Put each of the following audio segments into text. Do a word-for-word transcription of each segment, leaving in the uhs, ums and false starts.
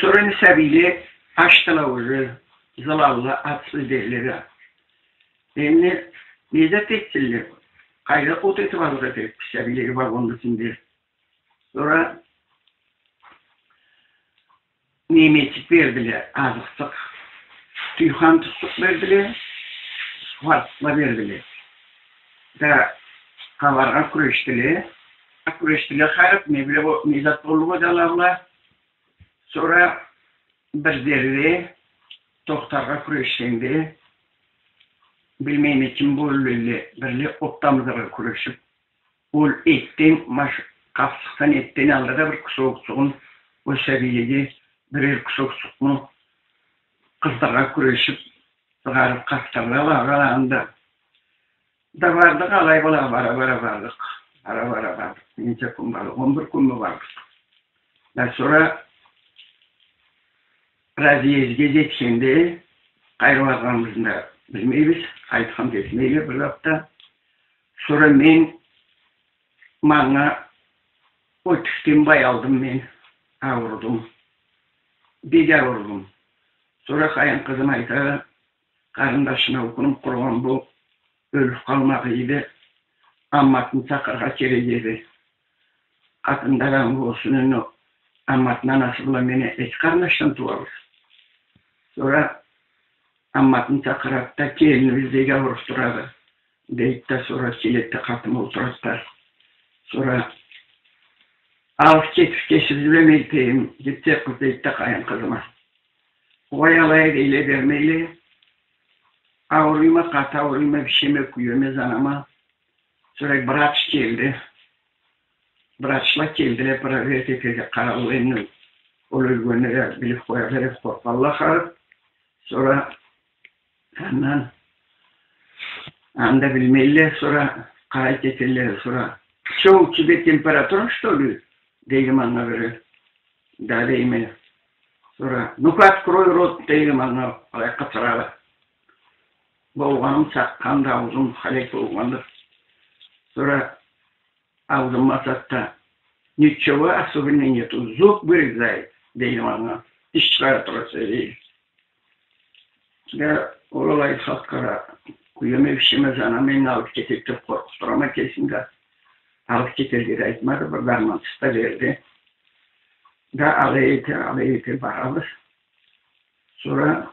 Сора энди сабийле ачдыла уже, зылалла, атсыз дерле да. Энди не зат этсинле? Къайда от этиб азыкъ этерикбиз сабийлеге вагонну ичинде? Сора немечик бердиле, азыкъчыкъ. Тюйхан тутчукъ бердиле, сухарчыкъла бердиле. Да къабаргъа кюрешдиле. Кюрешдиле, харап, не биле, не зат боллукъ эди ала бла. Сора бир зерде тохтаргъа кюрешгенде, билмейме, ким боллукъ эдиле, бирле от тамызыргъа кюрешиб, ол этден, маш-, къапчыкъдан этден алды да бир кусокчугъун, ол сабийлеге бирер кусокчукъну къыздыргъа кюрешиб, сыгъарыб къатдырдыла, ала анда. Да бардыкъ, алай бла бара-бара бардыкъ. Бара-бара бардыкъ. Ненча кюн бардыкъ? Он бир кюнмю бардыкъ? Да сора разъездге джетгенде, къайры баргъаныбызны да билмейбиз, айтхан да этмейле бир зат да. Сора мен манга ол тюшген бай алдым мен, ауурдум. Бек ауурдум. Сора къайын къызым айта, къарындашына окъунуб къургъан бу ёлюб къалмагъа эди. Амматны чакъырыргъа керек эди. Къатында да болсун, энди Амматны анасы бла мен эки къарындашдан тууабыз. Сора Амматны чакъырады да, келинибиз бек аууруб турады, дейди да, сора келеди да, къатым олтурады да. Сора алыб кетиб, кесибиз бла мен этейим, гитче къыз, дейди да, къайын къызыма. Огъай, алай эди, эле бермейле. Ауруйма, къаты ауруйма, бишеме, кюеме, занама. Сора врач келди. Врачла келдиле, проверить этерге, къараргъа, энди ол ёлгенни да билиб къоярла деб къоркъалла, харап. Сора андан, анда билмейле, сора къарай кетелле, сора: «Чё, у тебя температура, что ли?» — дейди манга бири. «Да», — дейме. Сора: «Ну-ка, открой рот», — дейди манга, алай къычырады. Болгъаным чакъгъанды, ауузум халек болгъанды. Сора ауузум ачады да: «Ничего особенного нету, зуб вырезай», — дейди манга. «Тиш чыгъара тураса», — дейди. Да ол алай халкъгъа да кюеме, бишеме, занама, мен алыб кетерикди деб къоркъуб турама кесим да. Алыб кетерге да айтмады, бир дарманчыкъ да берди. Да алай эте, алай эте барабыз. Сора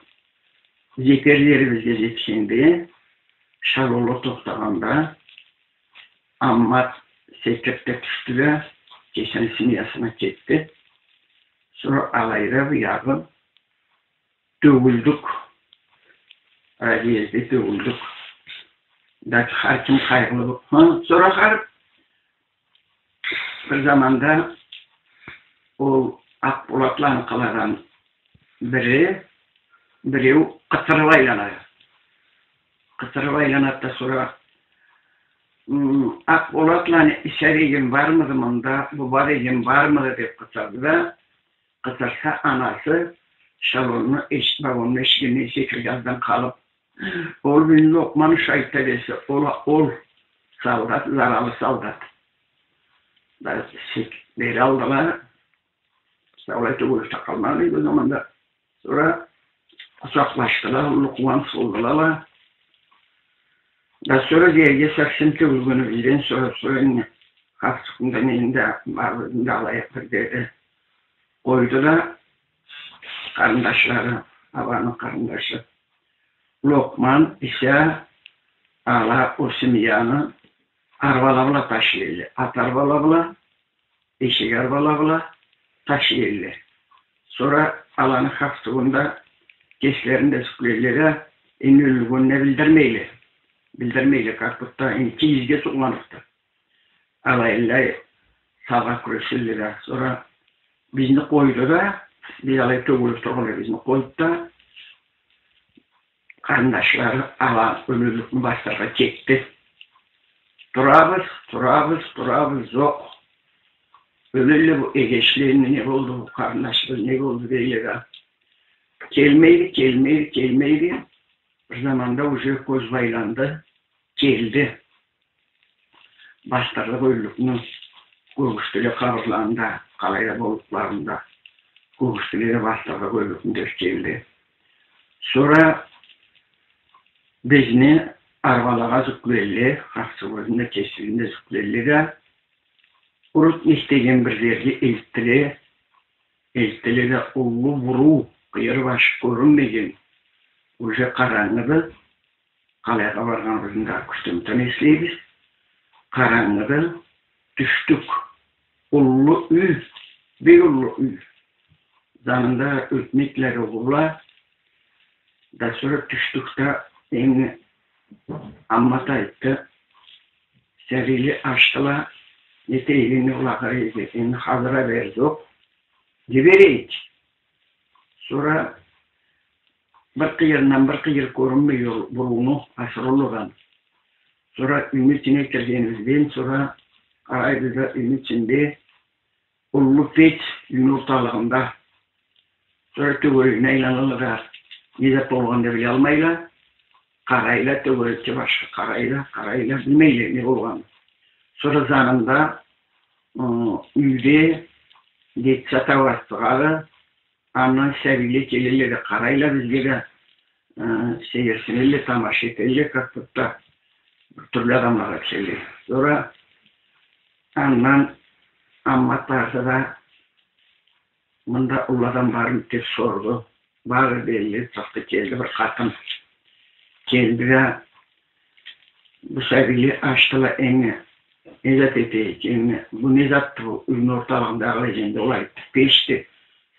джетер джерибизге джетгенде, шалонла тохтагъанда, Аммат секириб да тюшдю да, кесини семьясына кетди. Сора алайда биягъы тёгюлдюк. Разъездде тёгюлдюк. Да хар ким къайгъылы бо-, ха, сора хар бир заманда ол Акъболатланы къаладан бири, биреу къычырыб айланады. Къычырыб айланады да, сора, м, «Акъболатланы Иса деген бармыды мында, Буба деген бармыды?» — деб къычырды да, къычырса, анасы шалонну эш-, вагонну эшигинден секириб, аздан къалыб: «Ол бизни Локъман ушайды», — десе, ол, ол солдат, заралы солдат. Да сек-, бери алдыла. Саулай тёгюлюб да къалмагъан эди ол заманда. Сора къучакълашдыла, уллу къууанч болдула ала. Да сора джерге совсем тёгюлгенибизден сора, сора энди хапчыкъны да, нени да, барыбызны да алайыкъ бир джерде къойду да, къарындашлары, абаны къарындашы Локъман, Иса, ала, ол семьяны арбала бла ташлай элле. Ат арбала бла, эшек арбала бла ташлай элле. Сора аланы хапчыгъында кеслерин да сюклей элле да, энди ёлгенин билдирмейле. Билдирмейле, как будто энди кийизге сукъгъаныкъды. Алай элле, саугъа кюрешелле да. Сора бизни къойду да, биз алай тёгюлюб тургъанлай бизни къойду да, къарындашлары ала ёлюлюкню басдырыргъа кетди. Турабыз, турабыз, турабыз, зокъ. Ёлелле бу эгечле, энди не болду, бу къарындашыбыз не болду, дейле да. Келмейди, келмейди, келмейди. Бир заманда уже кёз байланды, келди. Басдырды ёлюлюкню, кёргюзтдюле къабырланы да, къалайда боллукъларын да. Кёбюсюне да бастыргъа кёбюсюнде келди. Сора бизни арбалагъа зюкледиле, Акъсуурну кесигинде зюкледиле да, Урутник деген бир зерге элтдиле, элтдиле да, уллу буруу, къыйыр башы кёрюнмеген, уже къарангыды. Къалайгъа баргъаныбызны да кёзтюртмей эслейбиз. Къарангыды, тюшдюк. Уллу юй, бек уллу юй. Занында ётмекле да уллула. Да сора тюшдюк да, энди Аммат айтды: «Сабийле ачдыла, не этейик энди, улагъа, энди хазыр а бери зокъ, не берейик?» Сора бир къыйырындан бир къыйыр кёрюнмей ол бурууну асыры уллудан. Сора юйню ичине киргенибизден сора къарайбыз да, юйню ичинде уллу печ юйню орталыгъында. Сора тёгерегине айланалла да, не зат болгъанын да билалмайла. Къарайла, тёгерекче башха къарайла, къарайла, билмейле не болгъанын. Сора занында, ы, юйде детсад ауаз чыгъады. Андан сабийле келелле да къарайла бизге да, э, сейирсинелле, тамаша этелле, как будто бир тюрлю адамла келелле. Сора андан Аммат барды да, мында уллу адам бармы деп сорду. Барды, дедиле, чыкъды, келди бир къатын. Келди да, бу сабийле ачдыла, энди не зат этейик, энди бу не затды бу, юйню орталыгъындагъы дегенде, ол айтды, печди,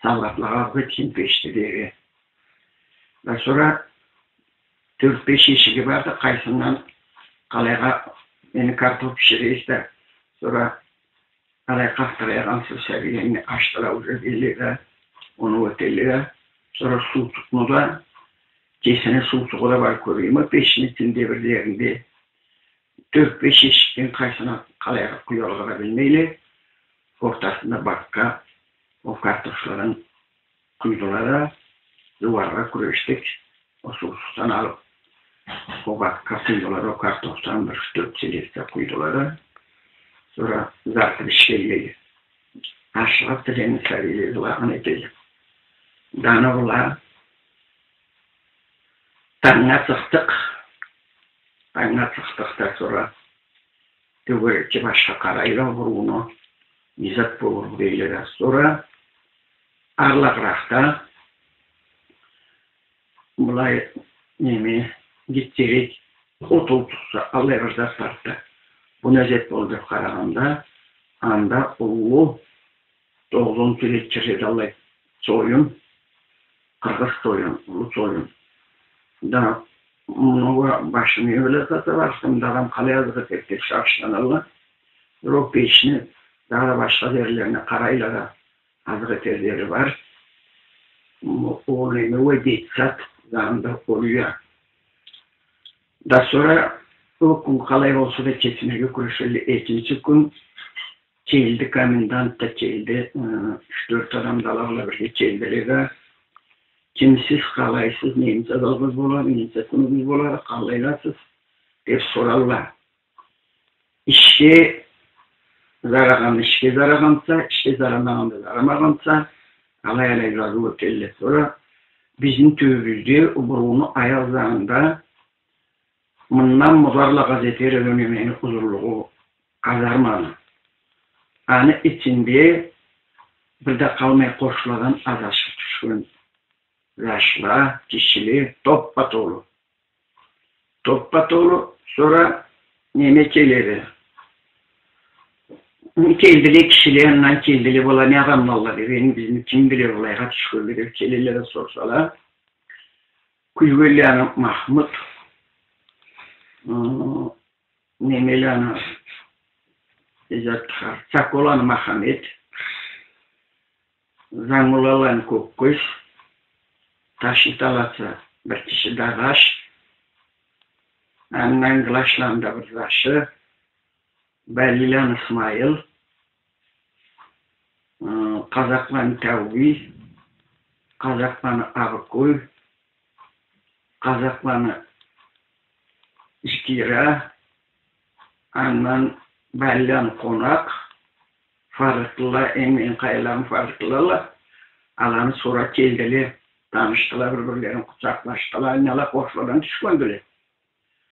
солдатлагъа азыкъ этген печди, деди. Да сора тёрт-беш эшиги барды, къайсындан къалайгъа, энди картоф биширесиз да, сора алай къакъдырайгъансыз, сабийле ачдыла, уже келелле да, оноу этелле да, сора суучукъну да, кесини суучугъу да бар, кёрейим, печни ичинде бир зеринде. Тёрт-беш эшикден къайсына къалайгъа къуяргъа да билмейле, ортасында бакка ол картофладан къуйдула да, зууаргъа кюрешдик. Ол суучукъдан алып, ол бакка къуйдула да, ол картофдан бир тёрт селеста къуйдула да, сора заты бишгенлей. Ашыгъыб тилени сабийле зылагъан этелле. Да аны бла танга чыкъдыкъ. Танга чыкъдыкъ да, сора тёгерекче башха къарайла бурууну, не зат болур бу дейле да. Сора арлагъракъда былай, неме, гитчерек от олтурса, аллай бир зат барды. Бу не зат болду деп къарагъанда, анда уллу тогъуз-он кюрек кирди, аллай чоюн, къыргъыз чоюн, уллу чоюн. Да муну башына не бла зат да бар, мында адам къалай азыкъ этерик деп шашыналла. Бир ол печни дагъыда башха зерлерине къарайла да, азыкъ этер зери бар. Ол неме уа детсад, занында ол уя. Да сора ол кюн къалай болса да кечинирге кюрешелле, экинчи кюн келди, комендант да келди, ы, юч-тёрт адам да ала бла бирге келдиле да, кимсиз, къалайсыз, ненча адамыгъыз болады, ненча кюнюгюз болады, къаллайласыз деп соралла. Ишге зарагъан ишге зарагъанса, ишге зарамагъан да зарамагъанса, алай-алай жазыу этелле. Сора бизни тюбюбюзде, бурууну аякъ занында, мындан мударлагъа жетер эди немени узунлугъу, къазарманы. Аны ичинде бир да къалмай къошуладан аз ашыкъ тюшген. Жашла, кишиле топпа-толу. Топпа-толу, сора неме келеди. Келдиле кишиле, андан келдиле, была не адамлалла деп, энди бизни кимдиле былайгъа тюшгенле деп келелле да сорсала. Кюйгенле аны Махмут, ы, немеле аны Иззат, Саколаны Махамет, Зангулаланы Кёккюз, Ташиталасы бир киши Дагъаш, андан Гылашланы да бир жашы, Баллиланы Исмайыл, ы, Къазакъланы Тауби, Къазакъланы Абыкуй, Къазакъланы Жикира, андан Баллиланы Къонакъ, Фарытлыла, эм, эм къайдаланы Фарытлыла, аланы сора келдиле, танышдыла, бир-бирлерин къучакълашдыла, аланы хошларына тюшгендиле.